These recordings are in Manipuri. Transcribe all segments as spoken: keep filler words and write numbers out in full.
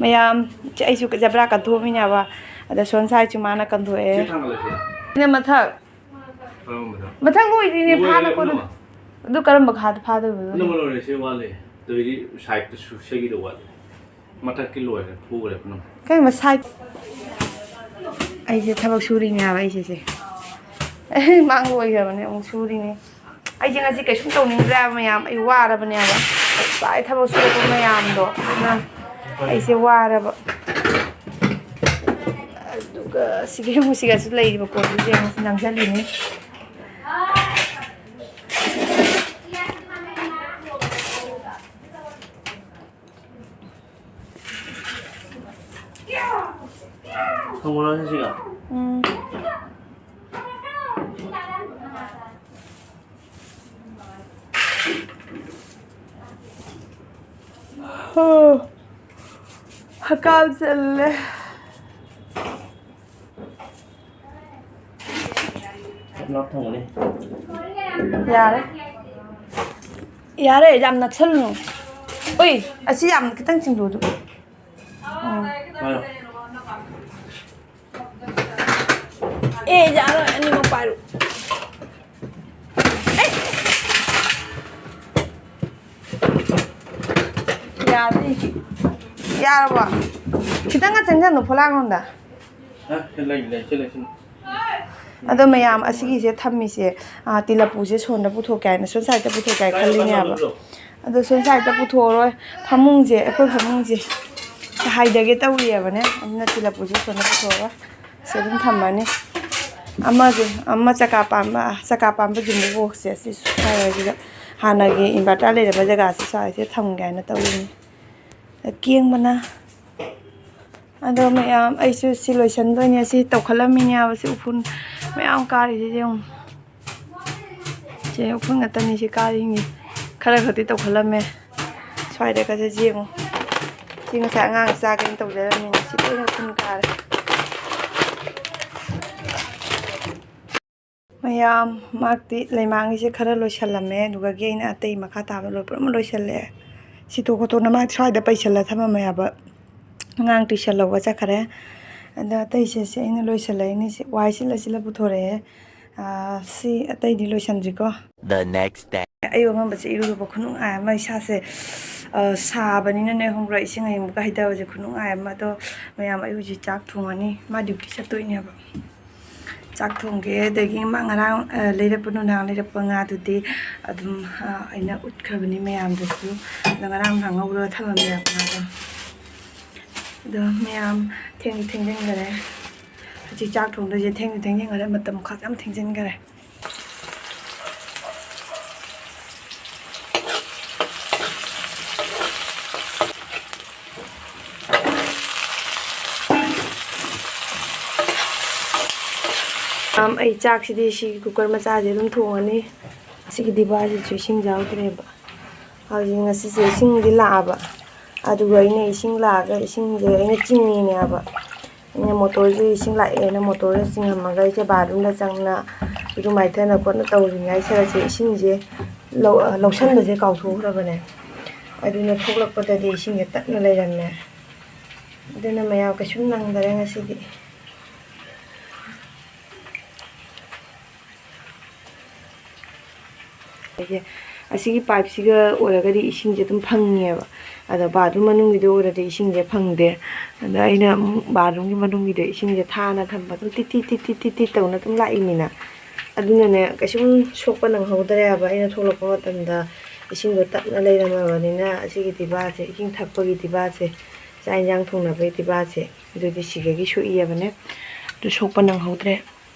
ꯃꯌꯥꯝ, ꯁꯤ ꯑꯩꯁꯨ ꯖꯕ꯭ꯔꯥ ꯀꯟꯊꯣꯛꯑꯝꯃꯤꯅꯦꯕ꯫ ꯑꯗ ꯁꯣꯟ ꯁꯥꯏꯁꯨ ꯃꯥꯅ ꯀꯟꯊꯣꯛꯑꯦ꯫ ꯁꯤ ꯊꯥꯡꯒꯠꯂꯁꯤꯔ? ꯁꯤꯅ ꯃꯊꯛ꯫ ꯀꯔꯝꯕꯗ? ꯃꯊꯛ ꯂꯣꯏꯗ꯭ꯔꯤꯅꯦ, ꯂꯣꯏꯔꯦ ꯐꯥꯅ ꯀꯣꯟꯅ꯫ ꯄꯨꯝꯅꯃꯛ꯫ ꯑꯗꯨ ꯀꯔꯝꯕ ꯈꯥꯗ ꯐꯥꯗꯣꯏꯕ? ꯄꯨꯝꯅꯃꯛ ꯂꯣꯏꯔꯦ, ꯁꯤ ꯋꯥꯠꯂꯤ꯫ ꯑꯗꯨꯗꯤ ꯁꯥꯏꯗꯇꯁꯨ ꯁꯦꯒꯤꯗꯣ ꯋꯥꯠꯂꯤ꯫ ꯃꯊꯛꯀꯤ ꯂꯣꯏꯔꯦ, ꯐꯨꯈ꯭ꯔꯦ ꯄꯨꯝꯅꯃꯛ꯫ ꯀꯩꯅꯣ ꯁꯥꯏꯠ? ꯑꯩꯁꯦ ꯊꯕꯛ ꯁꯨꯔꯤꯅꯦ ꯍꯥꯏꯕ ꯑꯩꯁꯦ ꯁꯦ꯫ ꯃꯥꯡ ꯂꯣꯏꯈ꯭ꯔꯕꯅꯦ, ꯑꯃꯨꯛ ꯁꯨꯔꯤꯅꯦ꯫ ꯑꯩꯁꯦ ꯉꯁꯤ ꯀꯩꯁꯨꯝ ꯇꯧꯅꯤꯡꯗ꯭ꯔꯦ ꯍꯥꯏꯕ ꯃꯌꯥꯝ, ꯑꯩ ꯋꯥꯔꯕꯅꯦꯕ꯫ ꯉꯁꯥꯏ ꯊꯕꯛ ꯁꯨꯔꯛꯄ ꯃꯌꯥꯝꯗꯣ, ꯑꯗꯨꯅ ꯑꯩꯁꯦ ꯋꯥꯔꯕ꯫ ꯑꯗꯨꯒ ꯁꯤꯒꯤ ꯑꯃꯨꯛ ꯁꯤꯒꯁꯨ ꯂꯩꯔꯤꯕ ꯄꯣꯠꯁꯤꯡꯁꯦ ꯑꯃꯨꯛ ꯅꯝꯁꯤꯜꯂꯤꯅꯤ꯫ ꯊꯝꯃꯨꯔꯣ ꯁꯤꯒ? ꯎꯝ꯫ ꯍꯣ꯫ ꯍꯀꯥꯝ ꯆꯜꯂꯦ꯫ ꯂꯥꯞ ꯊꯝꯒꯅꯤ꯫ ꯌꯥꯔꯦ꯫ ꯌꯥꯔꯦ, ꯌꯥꯝ ꯅꯛꯁꯜꯂꯨꯅꯨ꯫ ꯎꯏ, ꯑꯁꯤ ꯌꯥꯝ ꯈꯤꯇꯪ ꯆꯤꯡꯗꯣꯛꯑꯣ ꯑꯗꯨ꯫ ꯎꯝ꯫ ꯍꯥꯏꯌꯣ꯫ ꯑꯦ, ꯌꯥꯔꯣꯏ, ꯑꯅꯤꯃꯛ ꯄꯥꯏꯔꯨ꯫ ꯑꯦ! ꯌꯥꯔꯦ꯫ ꯌꯥꯔꯕꯣ? ꯈꯤꯇꯪꯒ ꯆꯪꯁꯤꯟꯅꯨ ꯐꯣꯂꯥꯡꯂꯣꯝꯗ꯫ ꯑ, ꯂꯩ, ꯂꯩ, ꯁꯤ ꯂꯩ, ꯁꯤ ꯂꯩ꯫ ꯑꯗꯣ ꯃꯌꯥꯝ ꯑꯁꯤꯒꯤꯁꯦ ꯊꯝꯃꯤꯁꯦ, ꯑ, ꯇꯤꯂꯄꯨꯁꯦ ꯁꯣꯟꯗ ꯄꯨꯊꯣꯛꯀꯦ ꯍꯥꯏꯅ, ꯁꯣꯝ ꯁꯥꯏꯗꯇ ꯄꯨꯊꯣꯛꯀꯦ ꯍꯥꯏꯅ ꯈꯜꯂꯤꯅꯦꯕ꯫ ꯑꯗꯣ ꯁꯣꯝ ꯁꯥꯏꯗꯇ ꯄꯨꯊꯣꯛꯑꯔꯣꯏ꯫ ꯐꯃꯨꯡꯁꯦ, ꯑꯩꯈꯣꯏ ꯐꯃꯨꯡꯁꯦ ꯍꯥꯏꯗꯒꯦ ꯇꯧꯔꯤꯑꯕꯅꯦ꯫ ꯑꯗꯨꯅ ꯇꯤꯂꯄꯨꯁꯦ ꯁꯣꯝꯗ ꯄꯨꯊꯣꯛꯑꯔꯣꯏ꯫ ꯁꯤ ꯑꯗꯨꯝ ꯊꯝꯃꯅꯤ꯫ ꯑꯃꯁꯨ, ꯑꯃ ꯆꯀꯥ ꯄꯥꯟꯕ, ꯆꯀꯥ ꯄꯥꯟꯕ ꯖꯨꯝꯕꯣ ꯕꯣꯛꯁꯁꯦ ꯑꯁꯤ ꯁ꯭ꯋꯥꯏꯁꯤꯗ ꯍꯥꯟꯅꯒꯤ ꯏꯟꯚꯔꯇꯔ ꯂꯩꯔꯝꯕ ꯖꯒꯥꯁꯤ ꯁ꯭ꯋꯥꯏꯁꯤꯗ ꯊꯝꯒꯦ ꯍꯥꯏꯅ ꯇꯧꯔꯤꯅꯤ꯫ ꯀꯦꯡꯕꯅ꯫ ꯑꯗꯣ ꯃꯌꯥꯝ, ꯑꯩꯁꯨ ꯁꯤ ꯂꯣꯏꯁꯟꯗꯣꯏꯅꯦ꯫ ꯁꯤ ꯇꯧꯈꯠꯂꯝꯃꯤꯅꯦꯕ, ꯁꯤ ꯎꯐꯨꯟ ꯃꯌꯥꯝ ꯀꯥꯔꯤꯁꯦ ꯌꯦꯡꯉꯨ꯫ ꯁꯦ ꯎꯐꯨꯟ ꯉꯥꯛꯇꯅꯤ ꯁꯤ ꯀꯥꯔꯤꯁꯤꯡꯁꯦ꯫ ꯈꯔ ꯈꯛꯇꯤ ꯇꯧꯈꯠꯂꯝꯃꯦ꯫ ꯁ꯭ꯋꯥꯏꯗ ꯈꯔ ꯌꯦꯡꯉꯨ꯫ ꯁꯤ ꯉꯁꯥꯏ ꯑꯉꯥꯡ ꯆꯥꯒꯦꯅ ꯇꯧꯖꯔꯝꯃꯤꯅꯦ꯫ ꯁꯤ ꯂꯣꯏꯅ ꯎꯐꯨꯟ ꯀꯥꯔꯦ꯫ ꯃꯌꯥꯝ, ꯃꯥꯛꯇꯤ ꯂꯩꯃꯥꯡꯒꯤꯁꯦ ꯈꯔ ꯂꯣꯏꯁꯜꯂꯝꯃꯦ꯫ ꯑꯗꯨꯗꯒꯤ ꯑꯩꯅ ꯑꯇꯩ ꯃꯈꯥ ꯇꯥꯕ ꯂꯣꯏ ꯄꯨꯝꯅꯃꯛ ꯂꯣꯏꯁꯜꯂꯦ꯫ ꯁꯤꯠꯇꯣꯛ ꯈꯣꯠꯇꯣꯛꯅ ꯃꯥ ꯁ꯭ꯋꯥꯏꯗ ꯄꯩꯁꯜꯂ ꯊꯝꯃꯝꯃꯦ ꯍꯥꯏꯕ꯫ ꯑꯉꯥꯡ tuition ꯂꯧꯕ ꯆꯠꯈ꯭ꯔꯦ꯫ ꯑꯗꯣ ꯑꯇꯩꯁꯦ ꯁꯤ ꯑꯩꯅ ꯂꯣꯏꯁꯤꯜꯂꯛꯏꯅꯤ꯫ ꯁꯤ ꯋꯥꯏ ꯁꯤꯠꯂ ꯁꯤꯠꯂ ꯄꯨꯊꯣꯔꯛꯑꯦ꯫ ꯑꯥ, ꯁꯤ ꯑꯇꯩꯗꯤ ꯂꯣꯏꯁꯤꯟꯗ꯭ꯔꯤꯀꯣ꯫ The next day. ꯑꯌꯨꯛ ꯑꯉꯟꯕꯁꯦ ꯏꯔꯨ ꯂꯨꯕ ꯈꯨꯅꯨꯡꯉꯥꯏ ꯑꯃ ꯏꯁꯥꯁꯦ, ꯑ, ꯁꯥꯕꯅꯤꯅꯅꯦ, ꯈꯪꯕ꯭ꯔꯥ? ꯏꯁꯤꯡ ꯑꯌꯤꯡꯕꯒ ꯍꯩꯊꯕꯁꯦ ꯈꯨꯅꯨꯡꯉꯥꯏ ꯑꯃ꯫ ꯑꯗꯣ ꯃꯌꯥꯝ, ꯑꯩ ꯍꯧꯖꯤꯛ ꯆꯥꯛ ꯊꯣꯡꯉꯅꯤ꯫ ꯃꯥ duty ꯆꯠꯇꯣꯏꯅꯦꯕ꯫ ꯆꯥꯛ ꯊꯣꯡꯒꯦ꯫ ꯑꯗꯒꯤ ꯃꯥ ꯉꯔꯥꯡ, ꯑ, ꯂꯩꯔꯛꯄ, ꯅꯨꯡꯗꯥꯡ ꯂꯩꯔꯛꯄ ꯉꯥꯗꯨꯗꯤ ꯑꯗꯨꯝ, ꯑ, ꯑꯩꯅ ꯎꯠꯈ꯭ꯔꯕꯅꯤ ꯃꯌꯥꯝꯗꯁꯨ꯫ ꯑꯗꯣ ꯉꯔꯥꯡ ꯅꯨꯡꯗꯥꯡ ꯉꯧꯔꯒ ꯊꯝꯃꯝꯃꯦꯕ ꯉꯥꯗꯣ꯫ ꯑꯗꯣ ꯃꯌꯥꯝ, ꯊꯦꯡꯁꯨ ꯊꯦꯡꯖꯤꯟꯈꯔꯦ꯫ ꯍꯧꯖꯤꯛ ꯆꯥꯛ ꯊꯣꯡꯗꯣꯏꯁꯦ ꯊꯦꯡꯁꯨ ꯊꯦꯡꯖꯤꯟꯈꯔꯦ, ꯃꯇꯝ ꯈꯥꯛ ꯌꯥꯝ ꯊꯦꯡꯖꯤꯟꯈꯔꯦ꯫ ꯑꯝ, ꯑꯩ ꯆꯥꯛꯁꯤꯗꯤ ꯁꯤ cooker ꯃꯆꯥꯁꯦ ꯑꯗꯨꯝ ꯊꯣꯡꯉꯅꯤ꯫ ꯑꯁꯤꯒꯤ ꯗꯤꯕꯥꯁꯤꯁꯨ ꯏꯁꯤꯡ ꯌꯥꯎꯗ꯭ꯔꯦꯕ꯫ ꯍꯧꯖꯤꯛ ꯉꯁꯤꯁꯦ ꯏꯁꯤꯡꯗꯤ ꯂꯥꯛꯑꯕ, ꯑꯗꯨꯒ ꯑꯩꯅ ꯏꯁꯤꯡ ꯂꯥꯛꯑꯒ ꯏꯁꯤꯡꯁꯦ ꯑꯩꯅ ꯆꯤꯡꯉꯤꯅꯦꯕ꯫ ꯑꯩꯅ motorꯁꯦ ꯏꯁꯤꯡ ꯂꯥꯛꯑꯦꯅ motorꯁꯦ ꯆꯤꯡꯉꯝꯃꯒ ꯑꯩꯁꯦ bathroomꯗ ꯆꯪꯅ ꯏꯔꯨ ꯃꯥꯏꯊꯅ ꯈꯣꯠꯅ ꯇꯧꯔꯤꯉꯩ ꯁꯤꯗꯁꯦ ꯏꯁꯤꯡꯁꯦ ꯂꯧ-, ꯂꯧꯁꯟꯕꯁꯦ ꯀꯥꯎꯊꯣꯛꯈ꯭ꯔꯕꯅꯦ꯫ ꯑꯗꯨꯅ ꯊꯣꯛꯂꯛꯄꯗꯗꯤ ꯏꯁꯤꯡꯁꯦ ꯇꯠꯅ ꯂꯩꯔꯝꯃꯦ꯫ ꯑꯗꯨꯅ ꯃꯌꯥꯝ ꯀꯩꯁꯨꯝ ꯅꯪꯗꯔꯦ ꯉꯁꯤꯗꯤ꯫ ꯑꯩꯁꯦ ꯑꯁꯤꯒꯤ pipeꯁꯤꯒ ꯑꯣꯏꯔꯒꯗꯤ ꯏꯁꯤꯡꯁꯦ ꯑꯗꯨꯝ ꯐꯪꯉꯦꯕ꯫ ꯑꯗꯣ bathroom ꯃꯅꯨꯡꯒꯤꯗꯣ ꯑꯣꯏꯔꯗꯤ ꯏꯁꯤꯡꯁꯦ ꯐꯪꯗꯦ꯫ ꯑꯗ ꯑꯩꯅ ꯑꯃꯨꯛ bathroomꯒꯤ ꯃꯅꯨꯡꯒꯤꯗꯣ ꯏꯁꯤꯡꯁꯦ ꯊꯥꯅ ꯊꯝꯕ, ꯑꯗꯨꯝ ꯇꯤꯠ ꯇꯤꯠ ꯇꯤꯠ ꯇꯤꯠ ꯇꯤꯠ ꯇꯤꯠ ꯇꯧꯅ ꯑꯗꯨꯝ ꯂꯥꯛꯏꯃꯤꯅ꯫ ꯑꯗꯨꯅꯅꯦ, ꯀꯩꯁꯨꯝ ꯁꯣꯛꯄ ꯅꯪꯍꯧꯗ꯭ꯔꯦ ꯍꯥꯏꯕ꯫ ꯑꯩꯅ ꯊꯣꯛꯂꯛꯄ ꯃꯇꯝꯗ ꯏꯁꯤꯡꯗꯣ ꯇꯠꯅ ꯂꯩꯔꯝꯃꯕꯅꯤꯅ, ꯑꯁꯤꯒꯤ ꯗꯤꯕꯥꯁꯦ, ꯏꯁꯤꯡ ꯊꯛꯄꯒꯤ ꯗꯤꯕꯥꯁꯦ, ꯆꯥꯛ ꯌꯦꯟꯁꯥꯡ ꯊꯣꯡꯅꯕꯒꯤ ꯗꯤꯕꯥꯁꯦ, ꯑꯗꯨꯗꯤ ꯁꯤꯗꯒꯤ ꯁꯣꯛꯏꯑꯕꯅꯦ꯫ ꯑꯗꯨ ꯁꯣꯛꯄ ꯅꯪꯍꯧꯗ꯭ꯔꯦ꯫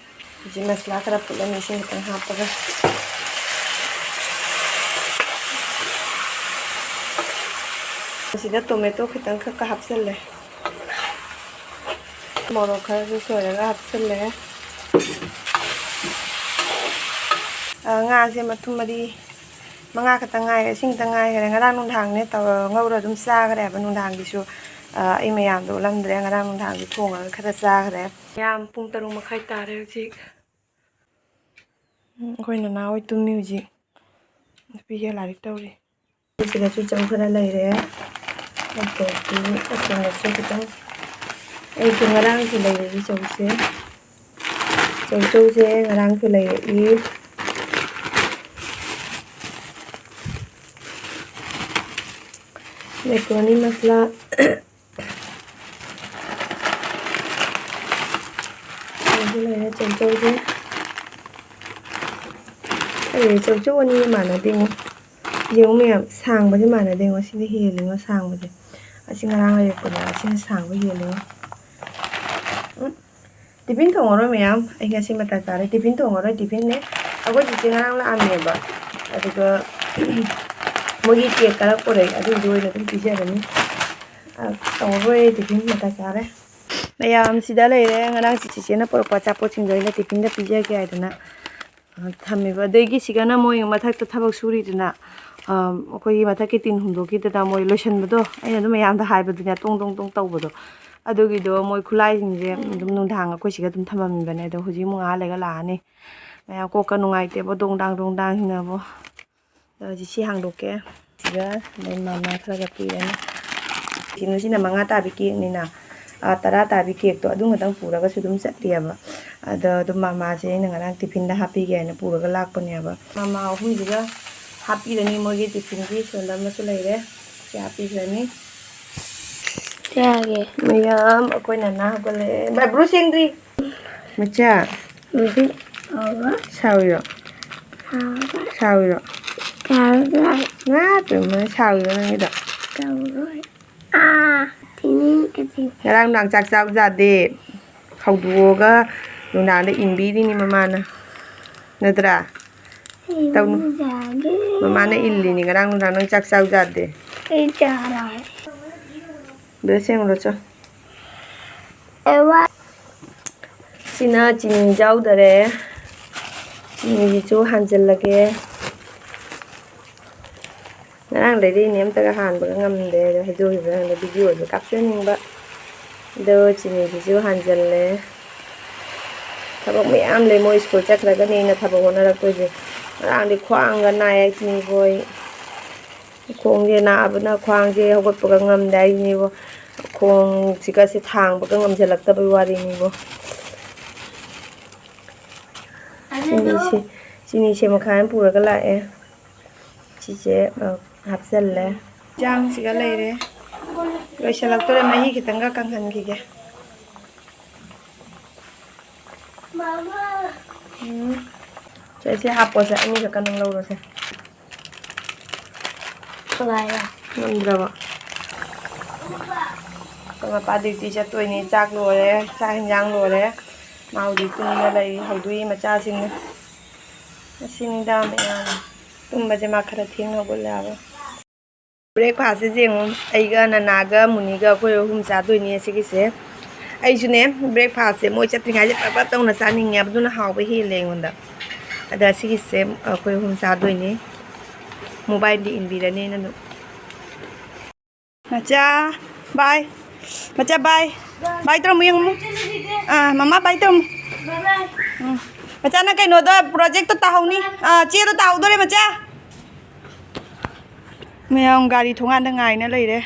ꯍꯧꯖꯤꯛ ꯃꯁꯂꯥ ꯈꯔ ꯐꯨꯠꯂꯅꯤ, ꯏꯁꯤꯡ ꯈꯤꯇꯪ ꯍꯥꯞꯄꯒ꯫ ꯑꯁꯤꯗ tomato ꯈꯤꯇꯪ ꯈꯛꯀ ꯍꯥꯞꯆꯜꯂꯦ꯫ ꯃꯣꯔꯣꯛ ꯈꯔꯁꯨ ꯁꯣꯏꯔꯒ ꯍꯥꯞꯆꯜꯂꯦ꯫ ꯑ, ꯉꯥꯁꯦ ꯃꯇꯨꯝ ꯃꯔꯤ, ꯃꯉꯥ ꯈꯛꯇꯪ ꯉꯥꯏꯔꯦ, ꯏꯁꯤꯡ ꯈꯤꯇꯪ ꯉꯥꯏꯈꯔꯦ꯫ ꯉꯔꯥꯡ ꯅꯨꯡꯗꯥꯡꯅꯦ ꯇꯧꯔ ꯉꯧꯔ ꯑꯗꯨꯝ ꯆꯥꯈ꯭ꯔꯦꯕ ꯅꯨꯡꯗꯥꯡꯒꯤꯁꯨ꯫ ꯑ, ꯑꯩ ꯃꯌꯥꯝꯗꯣ ꯎꯠꯂꯝꯗ꯭ꯔꯦ, ꯉꯔꯥꯡ ꯅꯨꯡꯗꯥꯡꯒꯤ ꯊꯣꯡꯉꯒ ꯈꯔ ꯆꯥꯈ꯭ꯔꯦ꯫ ꯃꯌꯥꯝ, ꯄꯨꯡ ꯇꯔꯨꯛ ꯃꯈꯥꯏ ꯇꯥꯔꯦ ꯍꯧꯖꯤꯛ꯫ ꯎꯝ, ꯑꯩꯈꯣꯏ ꯅꯅꯥꯎ ꯍꯣꯏ ꯇꯨꯝꯃꯤ ꯍꯧꯖꯤꯛ꯫ ꯅꯨꯄꯤꯒ ꯂꯥꯏꯔꯤꯛ ꯇꯧꯔꯤ꯫ ꯁꯤꯗꯁꯨ ꯆꯧ ꯈꯔ ꯂꯩꯔꯦ꯫ ꯑꯗꯒꯤ ꯑꯁꯤꯅꯁꯨ ꯈꯤꯇꯪ, ꯑꯩꯁꯨ ꯉꯔꯥꯡꯁꯨ ꯂꯩꯔꯛꯏ ꯆꯧꯁꯦ꯫ ꯆꯧꯆꯧꯁꯦ ꯉꯔꯥꯡꯁꯨ ꯂꯩꯔꯛꯏ꯫ ꯃꯦꯀ꯭ꯔꯣꯅꯤ ꯃꯁꯂꯥ꯫ ꯑꯗꯨ ꯂꯩꯔꯦ ꯆꯧꯆꯧꯁꯦ꯫ ꯑꯩ ꯆꯧꯆꯧ ꯑꯅꯤꯒ ꯃꯥꯟꯅꯗꯦꯉꯣ꯫ ꯌꯦꯡꯉꯨ ꯃꯌꯥꯝ, ꯁꯥꯡꯕꯁꯦ ꯃꯥꯟꯅꯗꯦꯉꯣ꯫ ꯁꯤꯅ ꯍꯦꯜꯂꯤꯉꯣ ꯁꯥꯡꯕꯁꯦ꯫ ꯑꯁꯤ ꯉꯔꯥꯡ ꯂꯩꯔꯛꯄꯅꯦ꯫ ꯑꯁꯤꯅ ꯁꯥꯡꯕ ꯍꯦꯜꯂꯤꯉꯣ꯫ ꯎꯝ꯫ ꯇꯤꯐꯤꯟ ꯊꯣꯡꯉꯔꯣꯏ ꯃꯌꯥꯝ꯫ ꯑꯩ ꯉꯁꯤ ꯃꯇꯥ ꯆꯥꯔꯦ꯫ ꯇꯤꯐꯤꯟ ꯊꯣꯡꯉꯔꯣꯏ꯫ ꯇꯤꯐꯤꯟꯅꯦ꯫ ꯑꯩꯈꯣꯏ ꯆꯤꯆꯦ ꯉꯔꯥꯡ ꯂꯥꯛꯑꯝꯃꯦꯕ꯫ ꯑꯗꯨꯒ ꯃꯣꯏꯒꯤ ꯀꯦꯛ ꯈꯔ ꯄꯨꯔꯛꯑꯦ꯫ ꯑꯗꯨꯗꯣ ꯑꯣꯏꯅ ꯑꯗꯨꯝ ꯄꯤꯖꯔꯅꯤ꯫ ꯑ, ꯇꯧꯔꯔꯣꯏ꯫ ꯇꯤꯐꯤꯟ ꯃꯇꯥ ꯆꯥꯔꯦ꯫ ꯃꯌꯥꯝ ꯁꯤꯗ ꯂꯩꯔꯦ꯫ ꯉꯔꯥꯡ ꯆꯤꯆꯦꯅ ꯄꯨꯔꯛꯄ ꯑꯆꯥꯄꯣꯠꯁꯤꯡꯗꯣ ꯑꯩꯅ ꯇꯤꯐꯤꯟꯗ ꯄꯤꯖꯒꯦ ꯍꯥꯏꯗꯅ, ꯑ, ꯊꯝꯃꯦꯕ꯫ ꯑꯗꯒꯤ ꯁꯤꯒꯅ ꯃꯣꯏ ꯃꯊꯛꯇ ꯊꯕꯛ ꯁꯨꯔꯤꯗꯨꯅ, ꯑ, ꯑꯩꯈꯣꯏꯒꯤ ꯃꯊꯛꯀꯤ ꯇꯤꯟ ꯍꯨꯝꯗꯣꯛꯈꯤꯗꯅ ꯃꯣꯏ ꯂꯣꯏꯁꯟꯕꯗꯣ ꯑꯩꯅ ꯑꯗꯨꯝ ꯃꯌꯥꯝꯗ ꯍꯥꯏꯕꯗꯨꯅꯦ, ꯇꯣꯡ ꯇꯣꯡ ꯇꯣꯡ ꯇꯧꯕꯗꯣ꯫ ꯑꯗꯨꯒꯤꯗꯣ ꯃꯣꯏ ꯈꯨꯠꯂꯥꯏꯁꯤꯡꯁꯦ ꯑꯗꯨꯝ ꯅꯨꯡꯗꯥꯡ ꯑꯩꯈꯣꯏ ꯁꯤꯒ ꯑꯗꯨꯝ ꯊꯝꯃꯝꯃꯤꯕꯅꯦ꯫ ꯑꯗꯣ ꯍꯧꯖꯤꯛ ꯑꯃꯨꯛ ꯉꯥꯏꯍꯥꯛ ꯂꯩꯒ ꯂꯥꯛꯑꯅꯤ꯫ ꯃꯌꯥꯝ ꯀꯣꯛꯀ ꯅꯨꯡꯉꯥꯏꯇꯦꯕꯣ, ꯗꯣꯡ ꯗꯥꯡ ꯗꯣꯡ ꯗꯥꯡ ꯁꯤꯅꯕꯣ꯫ ꯑꯗꯣ ꯍꯧꯖꯤꯛ ꯁꯤ ꯍꯥꯡꯗꯣꯛꯀꯦ꯫ ꯁꯤꯒ ꯃꯣꯏ ꯃꯃꯥ ꯈꯔꯒ ꯄꯤꯔꯅꯤ꯫ ꯀꯩꯅꯣꯁꯤꯅ ꯃꯉꯥ ꯇꯥꯕꯤ ꯀꯦꯛꯅꯤꯅ, ꯑꯥ, ꯇꯔꯥ ꯇꯥꯕꯤ ꯀꯦꯛꯇꯣ ꯑꯗꯨ ꯈꯛꯇꯪ ꯄꯨꯔꯒꯁꯨ ꯑꯗꯨꯝ ꯆꯠꯂꯤꯑꯕ꯫ ꯑꯗꯣ ꯑꯗꯨꯝ ꯃꯃꯥꯁꯦ ꯑꯩꯅ ꯉꯔꯥꯡ ꯇꯤꯐꯤꯟꯗ ꯍꯥꯞꯄꯤꯒꯦ ꯍꯥꯏꯅ ꯄꯨꯔꯒ ꯂꯥꯛꯄꯅꯦꯕ꯫ ꯃꯃꯥ ꯑꯍꯨꯝꯁꯤꯒ ꯍꯥꯞꯄꯤꯔꯅꯤ꯫ ꯃꯣꯏꯒꯤ ꯇꯤꯐꯤꯟꯒꯤ ꯁꯣꯟꯗ ꯑꯃꯁꯨ ꯂꯩꯔꯦ꯫ ꯁꯤ ꯍꯥꯞꯄꯤꯈ꯭ꯔꯅꯤ꯫ ꯆꯥꯒꯦ꯫ ꯃꯌꯥꯝ ꯑꯩꯈꯣꯏ ꯅꯅꯥ ꯍꯧꯒꯠꯂꯛꯑꯦ꯫ ꯕꯥꯏ ꯕ꯭ꯔꯨ ꯁꯦꯡꯗ꯭ꯔꯤ꯫ ꯃꯆꯥ꯫ ꯍꯧꯖꯤꯛ ꯍꯧꯔꯣꯏ꯫ ꯁꯥꯎꯔꯤꯔꯣ? ꯁꯥꯎꯔꯣꯏ꯫ ꯁꯥꯎꯔꯤꯔꯣ? ꯁꯥꯎꯔꯣꯏ꯫ ꯉꯥ ꯄꯦꯝꯃ, ꯁꯥꯎꯔꯤꯔꯣ ꯅꯪꯒꯤꯗꯣ? ꯁꯥꯎꯔꯣꯏ꯫ ꯑꯥ, ꯊꯤꯅꯤꯡ ꯀꯊꯤ꯫ ꯉꯔꯥꯡ ꯅꯨꯡꯗꯥꯡ ꯆꯥꯛ ꯆꯥꯕ ꯌꯥꯗꯦ꯫ ꯍꯧꯗꯣꯛꯑꯒ ꯅꯨꯡꯗꯥꯡꯗ ꯏꯟꯕꯤꯔꯤꯅꯤ ꯃꯃꯥꯅ꯫ ꯅꯠꯇ꯭ꯔꯥ? ꯑꯩ ꯇꯧꯅꯨ꯫ ꯆꯥꯒꯦ꯫ ꯃꯃꯥꯅ ꯏꯜꯂꯤꯅꯤ ꯉꯔꯥꯡ ꯅꯨꯡꯗꯥꯡ ꯅꯪ ꯆꯥꯛ ꯆꯥꯕ ꯌꯥꯗꯦ꯫ ꯑꯩ ꯆꯥꯔꯣꯏ꯫ ꯕ꯭ꯔꯦꯁ ꯌꯦꯡꯉꯨꯔꯣ ꯆꯣ꯫ ꯑꯦ ꯋꯥ꯫ ꯁꯤꯅ ꯆꯤꯅꯤ ꯌꯥꯎꯗꯔꯦ꯫ ꯆꯤꯅꯤꯁꯤꯁꯨ ꯍꯥꯟꯖꯜꯂꯒꯦ꯫ ꯉꯔꯥꯡ ꯂꯩꯔꯛꯏꯅꯦ, ꯑꯝꯇꯒ ꯍꯥꯟꯕꯒ ꯉꯝꯗꯦ꯫ ꯑꯗꯣ ꯍꯩꯗꯣꯛꯈꯤꯕ ꯉꯝꯗꯦ, ꯚꯤꯗꯤꯑꯣꯁꯨ ꯀꯥꯞꯆꯅꯤꯡꯕ꯫ ꯑꯗꯣ ꯆꯤꯅꯤꯁꯤꯁꯨ ꯍꯥꯟꯖꯜꯂꯦ꯫ ꯊꯕꯛ ꯃꯌꯥꯝ ꯂꯩ꯫ ꯃꯣꯏ ꯁ꯭ꯀꯨꯜ ꯆꯠꯈ꯭ꯔꯒꯅꯤ ꯑꯩꯅ ꯊꯕꯛ ꯍꯣꯠꯅꯔꯛꯇꯣꯏꯁꯦ꯫ ꯉꯔꯥꯡꯗꯤ ꯈ꯭ꯋꯥꯡꯒ ꯅꯥꯏ ꯆꯤꯅꯤꯕꯣꯏ꯫ ꯈꯣꯡꯁꯦ ꯅꯥꯕꯅ ꯈ꯭ꯋꯥꯡꯁꯦ ꯍꯧꯒꯠꯄꯒ ꯉꯝꯗꯦ ꯍꯥꯏꯁꯤꯅꯤꯕꯣ꯫ ꯈꯣꯡꯁꯤꯒꯁꯦ ꯊꯥꯡꯕꯒ ꯉꯝꯁꯤꯜꯂꯛꯇꯕꯒꯤ ꯋꯥꯔꯤꯅꯤꯕꯣ꯫ ꯆꯤꯅꯤꯁꯦ, ꯆꯤꯅꯤꯁꯦ ꯃꯈꯥꯏ ꯑꯃ ꯄꯨꯔꯒ ꯂꯥꯛꯑꯦ꯫ ꯁꯤꯁꯦ, ꯑ, ꯍꯥꯞꯆꯜꯂꯦ꯫ ꯌꯦꯟꯁꯥꯡꯁꯤꯒ ꯂꯩꯔꯦ꯫ ꯂꯣꯏꯁꯤꯜꯂꯛꯇꯣꯔꯦ, ꯃꯍꯤ ꯈꯤꯇꯪꯒ ꯀꯪꯍꯟꯈꯤꯒꯦ꯫ ꯎꯝ꯫ ꯁꯦ, ꯁꯤ ꯍꯥꯞꯄꯣꯁꯦ, ꯑꯅꯤꯈꯛꯀ ꯅꯪ ꯂꯧꯔꯣꯁꯦ꯫ ꯀꯃꯥꯏꯅ? ꯉꯝꯗ꯭ꯔꯕꯣ? ꯑꯩꯈꯣꯏ ꯃꯄꯥ duty ꯆꯠꯇꯣꯏꯅꯦ꯫ ꯆꯥꯛ ꯂꯣꯏꯔꯦ, ꯆꯥꯛ ꯍꯦꯟꯖꯥꯡ ꯂꯣꯏꯔꯦ꯫ ꯃꯥ ꯍꯧꯖꯤꯛ ꯇꯨꯝꯃ ꯂꯩꯔꯤ, ꯍꯧꯗꯣꯛꯏ ꯃꯆꯥꯁꯤꯡꯅ꯫ ꯉꯁꯤ ꯅꯨꯡꯗꯥꯡ ꯃꯌꯥꯝ ꯇꯨꯝꯕꯁꯦ ꯃꯥ ꯈꯔ ꯊꯦꯡꯅ ꯍꯧꯒꯠꯂꯦ ꯍꯥꯏꯕ꯫ Breakfastꯁꯦ ꯌꯦꯡꯉꯨ, ꯑꯩꯒ ꯅꯅꯥꯒ ꯃꯨꯅꯤꯒ ꯑꯩꯈꯣꯏ ꯑꯍꯨꯝ ꯆꯥꯗꯣꯏꯅꯦ ꯁꯤꯒꯤꯁꯦ꯫ ꯑꯩꯁꯨꯅꯦ, breakfastꯁꯦ ꯃꯣꯏ ꯆꯠꯇ꯭ꯔꯤꯉꯩꯗ ꯄꯠ ꯄꯠ ꯇꯧꯅ ꯆꯥꯅꯤꯡꯉꯦꯕ, ꯑꯗꯨꯅ ꯍꯥꯎꯕ ꯍꯦꯜꯂꯦ ꯑꯩꯉꯣꯟꯗ꯫ ꯑꯗ ꯁꯤꯒꯤꯁꯦ ꯑꯩꯈꯣꯏ ꯑꯍꯨꯝ ꯆꯥꯗꯣꯏꯅꯦ꯫ ꯃꯣꯕꯥꯏꯜꯗꯤ ꯏꯟꯕꯤꯔꯅꯤ ꯑꯩꯅ ꯑꯗꯨꯝ꯫ ꯃꯆꯥ, bye꯫ ꯃꯆꯥ, bye꯫ Bye ꯇꯧꯔꯝꯃꯨ ꯌꯦꯡꯉꯨ꯫ ꯑꯥ, ꯃꯃꯥ bye ꯇꯧꯔꯝꯃꯨ꯫ ꯎꯝ꯫ ꯃꯆꯥ, ꯅꯪ ꯀꯩꯅꯣꯗꯣ, projectꯇꯣ ꯇꯥꯍꯧꯅꯤ꯫ ꯑꯥ, ꯆꯦꯗꯣ ꯇꯥꯍꯧꯗꯣꯔꯦ, ꯃꯆꯥ꯫ ꯃꯌꯥꯝ ꯒꯥꯔꯤ ꯊꯣꯡꯒꯥꯟꯗ ꯉꯥꯏꯅ ꯂꯩꯔꯦ꯫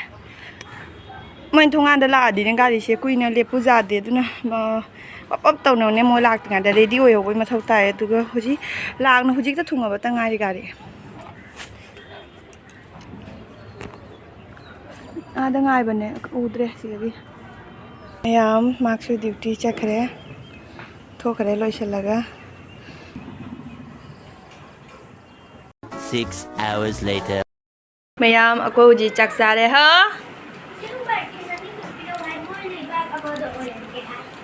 ꯃꯣꯏ ꯊꯣꯡꯒꯥꯟꯗ ꯂꯥꯛꯑꯗꯤꯅꯦ ꯒꯥꯔꯤꯁꯦ ꯀꯨꯏꯅ ꯂꯦꯞꯄꯨ ꯌꯥꯗꯦ, ꯑꯗꯨꯅ, ꯑ, ꯄꯞ ꯄꯞ ꯇꯧꯅꯅꯦ ꯃꯣꯏ ꯂꯥꯛꯇ꯭ꯔꯤꯉꯩꯗ ready ꯑꯣꯏꯍꯧꯕꯒꯤ ꯃꯊꯧ ꯇꯥꯏ꯫ ꯑꯗꯨꯒ ꯍꯧꯖꯤꯛ ꯂꯥꯛꯅ ꯍꯧꯖꯤꯛꯇ ꯊꯨꯡꯉꯕꯇ ꯉꯥꯏꯔꯤ ꯒꯥꯔꯤ꯫ ꯑꯥꯗ ꯉꯥꯏꯕꯅꯦ, ꯎꯗ꯭ꯔꯦ ꯁꯤꯗꯒꯤ꯫ ꯃꯌꯥꯝ ꯃꯥꯁꯨ duty ꯆꯠꯈ꯭ꯔꯦ, ꯊꯣꯛꯈ꯭ꯔꯦ ꯂꯣꯏꯁꯤꯜꯂꯒ꯫ Six hours later. ꯃꯌꯥꯝ, ꯑꯩꯈꯣꯏ ꯍꯧꯖꯤꯛ ꯆꯥꯛ ꯆꯥꯔꯦ꯫ ꯍꯥ?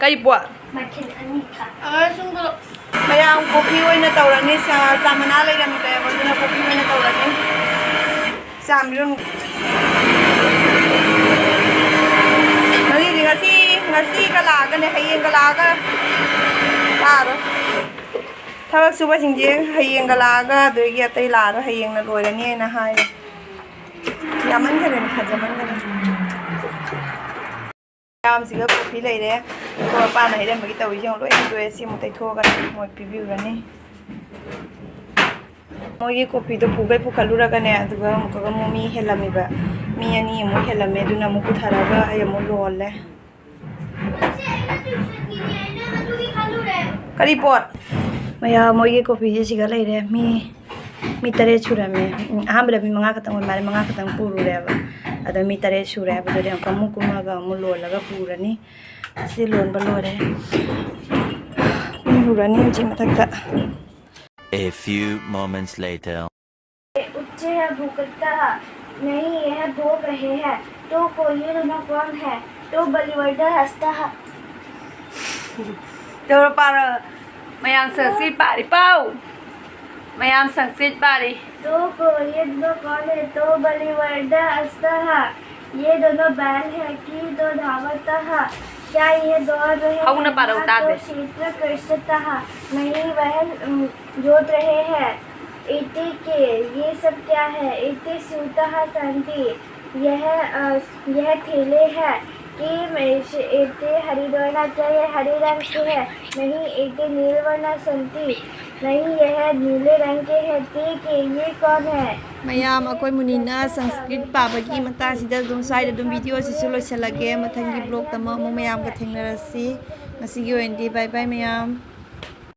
ꯀꯔꯤ ꯄꯣꯠ? ꯃꯌꯥꯝ coffee ꯑꯣꯏꯅ ꯇꯧꯔꯅꯤ꯫ ꯆꯥ, ꯆꯥ ꯃꯅꯥ ꯂꯩꯔꯝꯗ꯭ꯔꯦꯕ, ꯑꯗꯨꯅ coffee ꯑꯣꯏꯅ ꯇꯧꯔꯅꯤ꯫ ꯆꯥ ꯃꯤꯔꯨꯝ꯫ ꯉꯁꯤꯗꯤ, ꯉꯁꯤ, ꯉꯁꯤꯒ ꯂꯥꯛꯑꯒꯅꯦ, ꯍꯌꯦꯡꯒ ꯂꯥꯛꯑꯒ ꯂꯥꯛꯑꯔꯣꯏ꯫ ꯊꯕꯛ ꯁꯨꯕꯁꯤꯡꯁꯦ ꯍꯌꯦꯡꯒ ꯂꯥꯛꯑꯒ, ꯑꯗꯨꯗꯒꯤ ꯑꯇꯩ ꯂꯥꯛꯑꯔꯣꯏ, ꯍꯌꯦꯡꯅ ꯂꯣꯏꯔꯅꯤꯅ ꯍꯥꯏꯔꯦ꯫ ꯌꯥꯝꯃꯟꯈꯔꯦ, ꯐꯖꯃꯟꯈꯔꯦ꯫ ꯃꯌꯥꯝꯁꯤꯒ coffee ꯂꯩꯔꯦ꯫ ꯑꯩꯈꯣꯏ ꯃꯄꯥꯅ ꯍꯩꯔꯝꯕꯒꯤ ꯇꯧꯔꯤꯁꯦ ꯌꯦꯡꯉꯨ, ꯂꯣꯏ ꯍꯨꯟꯗꯣꯛꯑꯦ꯫ ꯁꯤ ꯑꯃꯨꯛ ꯇꯩꯊꯣꯛꯑꯒ ꯃꯣꯏ ꯄꯤꯕꯤꯔꯨꯔꯅꯤ꯫ ꯃꯣꯏꯒꯤ ꯀꯣꯐꯤꯗꯣ ꯄꯨꯈꯩ ꯄꯨꯈꯠꯂꯨꯔꯒꯅꯦ, ꯑꯗꯨꯒ ꯑꯃꯨꯛꯀꯒ ꯑꯃꯨꯛ ꯃꯤ ꯍꯦꯜꯂꯝꯃꯦꯕ, ꯃꯤ ꯑꯅꯤ ꯑꯃꯨꯛ ꯍꯦꯜꯂꯝꯃꯦ, ꯑꯗꯨꯅ ꯑꯃꯨꯛ ꯄꯨꯊꯔꯒ ꯑꯩ ꯑꯃꯨꯛ ꯂꯣꯜꯂꯦ꯫ ꯀꯔꯤ ꯄꯣꯠ? ꯃꯌꯥꯝ, ꯃꯣꯏꯒꯤ ꯀꯣꯐꯤꯁꯦ ꯁꯤꯒ ꯂꯩꯔꯦ꯫ ꯃꯤ, ꯃꯤ ꯇꯔꯦꯠ ꯁꯨꯔꯝꯃꯦ꯫ ꯎꯝ, ꯑꯍꯥꯟꯕꯗ ꯃꯤ ꯃꯉꯥ ꯈꯛꯇꯪ ꯑꯣꯏ ꯃꯥꯜꯂꯦ, ꯃꯉꯥ ꯈꯛꯇꯪ ꯄꯨꯔꯨꯔꯦꯕ꯫ ꯑꯗꯣ ꯃꯤ ꯇꯔꯦꯠ ꯁꯨꯔꯦ ꯍꯥꯏꯕꯗꯨꯗꯤ ꯑꯃꯨꯛꯀ ꯑꯃꯨꯛ ꯀꯨꯝꯃꯒ ꯑꯃꯨꯛ ꯂꯣꯜꯂꯒ ꯄꯨꯔꯅꯤ꯫ ꯁꯤ ꯂꯣꯟꯕ ꯂꯣꯏꯔꯦ꯫ ꯄꯨꯔꯨꯔꯅꯤ ꯍꯧꯖꯤꯛ ꯃꯊꯛꯇ꯫ A few moments later. उच्चः भुक्तः। नहीं, यह भोग रहे हैं। तो को ये दोनों कौन है? तो बलिवर्द हस्तः। ꯇꯧꯔꯣ, ꯄꯥꯔꯣ꯫ ꯃꯌꯥꯝ ꯁꯪꯁꯀ꯭ꯔꯤꯠ ꯄꯥꯔꯤ, ꯄꯥꯎ꯫ ꯃꯌꯥꯝ ꯁꯪꯁꯀ꯭ꯔꯤꯠ ꯄꯥꯔꯤ꯫ तो को ये दोनों कौन है? तो बलिवर्द हस्तः। ये दोनों बैल हैं कि तो धावतः। क्या ये दौड़ रहे हैं? ꯍꯧꯅ ꯄꯥꯔꯛꯎ, हाँ, ꯇꯥꯗꯦ꯫ तो क्षेत्र कर्षतः। नहीं, वह, उम, जोत रहे हैं। एते के, ये सब क्या है? एते स्यूताः सन्ति। यह, अ, यह थैले हैं कि मैं, एते हरिद्वर्णा, क्या ये हरे रंग के हैं? नहीं, एते नीलवर्णा सन्ति। नहीं, यह नीले रंग के हैं। ते के, ये कौन है? ꯃꯌꯥꯝ, ꯑꯩꯈꯣꯏ ꯃꯨꯅꯤꯅ ꯁꯪꯁꯀ꯭ꯔꯤꯠ ꯄꯥꯕꯒꯤ ꯃꯇꯥꯡꯁꯤꯗ ꯑꯗꯨꯝ, ꯁ꯭ꯋꯥꯏꯗ ꯑꯗꯨꯝ ꯚꯤꯗꯤꯑꯣꯁꯤꯁꯨ ꯂꯣꯏꯁꯤꯜꯂꯒꯦ꯫ ꯃꯊꯪꯒꯤ ꯕ꯭ꯂꯣꯛꯇ ꯑꯃꯨꯛ, ꯑꯃꯨꯛ ꯃꯌꯥꯝꯒ ꯊꯦꯡꯅꯔꯁꯤ꯫ ꯉꯁꯤꯒꯤ ꯑꯣꯏꯅꯗꯤ bye bye ꯃꯌꯥꯝ꯫